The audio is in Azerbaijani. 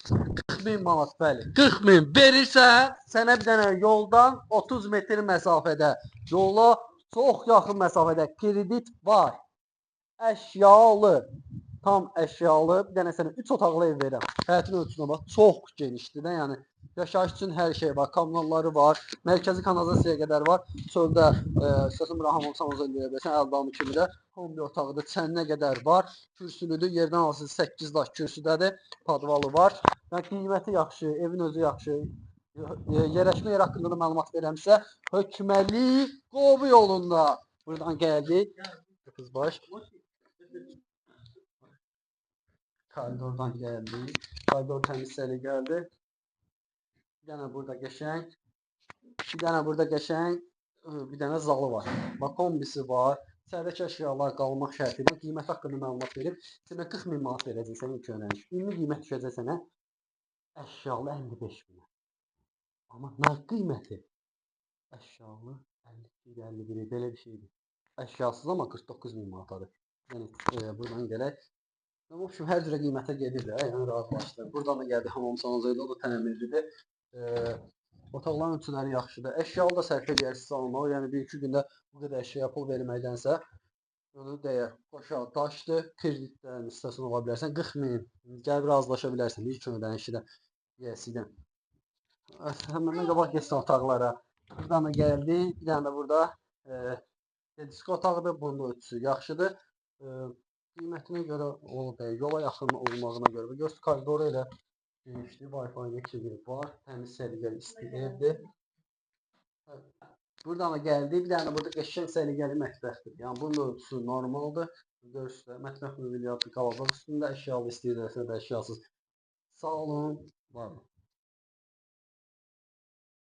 40 min manat, bəli. 40 min verirsən, sənə bir dənə yoldan 30 metr məsafədə, yola çox yaxın məsafədə kredit var. Əşyalı, tam əşyalı bir dənə sənə 3 otaqlı ev verirəm. Həyətin ölçüsünə bax, çox genişdir də, yəni yaşayış üçün hər şey var, kommunalları var, mərkəzi kanalizasiyaya qədər var. Çöldə istəsən bura hamam samozel verə bilərsən, əl damı kimi də kombi otağıdır, çəninə qədər var. Kürsülüdür, yerdən alsın 8 daş kürsüdədir, podvalı var. Yəni qiyməti yaxşı, evin özü yaxşı. Yerləşmə yeri haqqında da məlumat verirəm sizə. Hökməli Qobu yolunda. Buradan gəldik. Qızbaş. Koridordan gəldik. Koridor təmiz səliqəlidir. Bir dənə burada qəşəng. Bir dənə burada qəşəng bir dənə zalı var. Bax kombisi var. İçəridəki əşyalar qalmaq şərti ilə qiymət haqqında məlumat verib. Sənə 40 min manat verəcək ilk ödəniş. Ümumi qiymət düşəcək sənə əşyalı 55 minə. Amma nə qiyməti? Əşyalı 52 51 belə bir şeydir. Əşyasız amma 49 min manatadır. Yəni buradan gələk. Amma şu hər cürə qiymətə gedir də, yəni razılaşdı. Buradan da gəldi hamam sanuzeli, o da təmirlidir. Otaqların ölçüləri yaxşıdır. Əşyalı da sərf eləyərsiz almağı, yəni bir-iki gündə bu qədər əşyaya pul verməkdənsə onu dəyər. Qoşa daşdır, kreditdən istəsən ola bilərsən. 40 min gəlib razılaşa bilərsən ilk ödənişi də yiyəsindən. Həmən qabaq getsin otaqlara. Buradan da gəldi. Bir dənə də burada disko otağıdır. Bunun da ölçüsü yaxşıdır. Qiymətinə görə olub, yola yaxın olmağına görə. Görürsüz, koridoru elə genişdir. Wi-Fi kimi var. Təmiz səliqəli isti evdir. Buradan da gəldi. Bir dənə də burada qəşəng səliqəli mətbəxdir. Yəni bunun da ölçüsü normaldır. Görürsüz də, mətbəx mobilyatı qalacaq üstündə, əşyalı istəyirlərsə də əşyasız. Sağ olun, var olun.